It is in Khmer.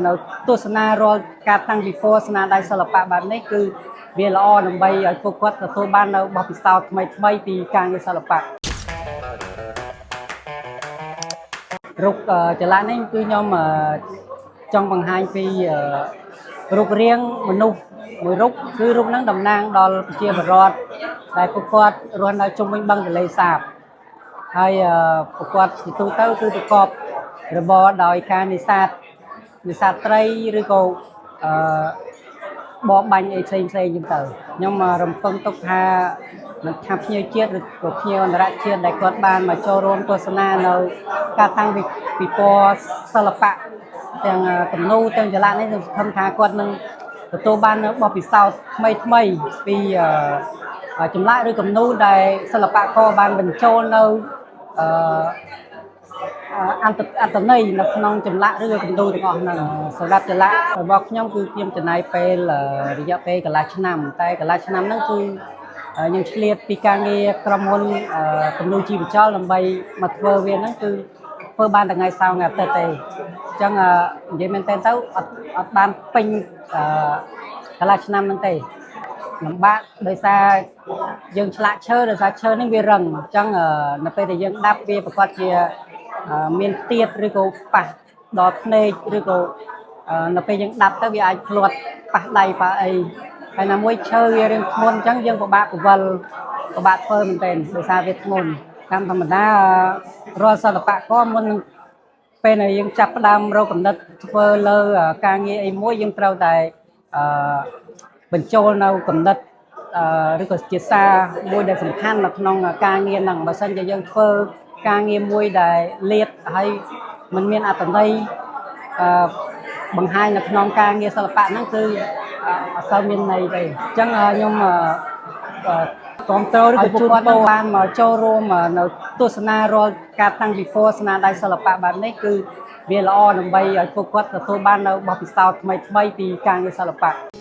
នៅទស្សនារាល់ការតាំងពិព័រណ៍ស្នាដៃសិល្បៈបែបនេះគឺវាល្អដើម្បីឲ្យពួកគាត់ទទួលបាននៅបទពិសោធន៍ថ្មីៗពីការងារសិល្បៈរូបចលៈនេះគឺខ្ញុំចង់បង្ហាញពីរូបរាងមនុស្សមួយរូបគឺរូបហ្នឹងតំណាងដល់ប្រជាពលរដ្ឋដែលពួកគាត់រស់នៅជុំវិញបឹងទន្លេសាប ហើយពួកគាត់ជាទូទៅគឺប្រកបរបរដោយការនេសាទនេសាទត្រីឬក៏អឺបរបាញ់អីផ្សេងផ្សេងចឹងទៅខ្ញុំរំពឹងទុកថាមិនថាភ្ញៀវជាតិឬក៏ភ្ញៀវអន្តរជាតិដែលគាត់បានមកចូលរួមទស្សនានៅការតាំងពិព័រណ៍សិល្បៈទាំងគំនូរទាំងចលៈនេះខ្ញុំសង្ឃឹមថាគាត់នឹងទទួលបាននៅបទពិសោធន៍ថ្មីថ្មីពីចម្លាក់ឬគំនូរដែលសិល្បករបានបញ្ចូលនៅអឺអន្តអត្តន័យនៅក្នុងចម្លាក់ឬក៏គំនូរទាំងអស់ហ្នឹងសម្រាប់ចម្លាក់របស់ខ្ញុំគឺខ្ញុំចំណាយពេលរយៈពេលកន្លះឆ្នាំតែកន្លះឆ្នាំហ្នឹងគឺខ្ញុំឆ្លៀតពីការងារក្រុមហ៊ុនគំនូរជីវចលដើម្បីមកធ្វើវាហ្នឹងគឺធ្វើបានតែថ្ងៃសៅរ៍ថ្ងៃអាទិត្យទេអញ្ចឹងនិយាយមែនទែនទៅអត់អត់បានពេញកន្លះឆ្នាំហ្នឹងទេលំបាកដោយសារយើងឆ្លាក់ឈើដោយសារឈើនេះវារឹងអញ្ចឹងនៅពេលដែលយើងដាប់វាប្រកាសជាមានទៀតឬក៏ប៉ះដល់ភ្នែកឬក៏នៅពេលយើងដាប់ទៅវាអាចភ្លាត់ប៉ះដៃប៉ះអីហើយណាមួយឈើវារៀងធ្ងន់អញ្ចឹងយើងពិបាកពវល់ពិបាកធ្វើមែនទែនដោយសារវាធ្ងន់តាមធម្មតារាល់សិល្បករមុននឹងពេលដែលយើងចាប់ផ្ដើមរកកំណត់ធ្វើលើការងារអីមួយយើងត្រូវតែអឺបញ្ចូលនៅកំណត់ឬក៏ជាសារមួយដែលសំខាន់នៅក្នុងការងារហ្នឹងបើសិនជាយើងធ្វើការងារមួយដែលលៀតហើយมันមានអត្ថន័យអឺបង្ហាញនៅក្នុងការងារសិល្បៈហ្នឹងគឺអត់សូវមានន័យទេអញ្ចឹងខ្ញុំគ្រប់គ្រងឬក៏ជូនពរបានមកចូលរួមនៅទស្សនារាល់ការតាំងពិព័រណ៍ស្នាដៃសិល្បៈបែបនេះគឺវាល្អដើម្បីឲ្យពួកគាត់ទទួលបាននៅបទពិសោធន៍ថ្មីៗពីការងារសិល្បៈ។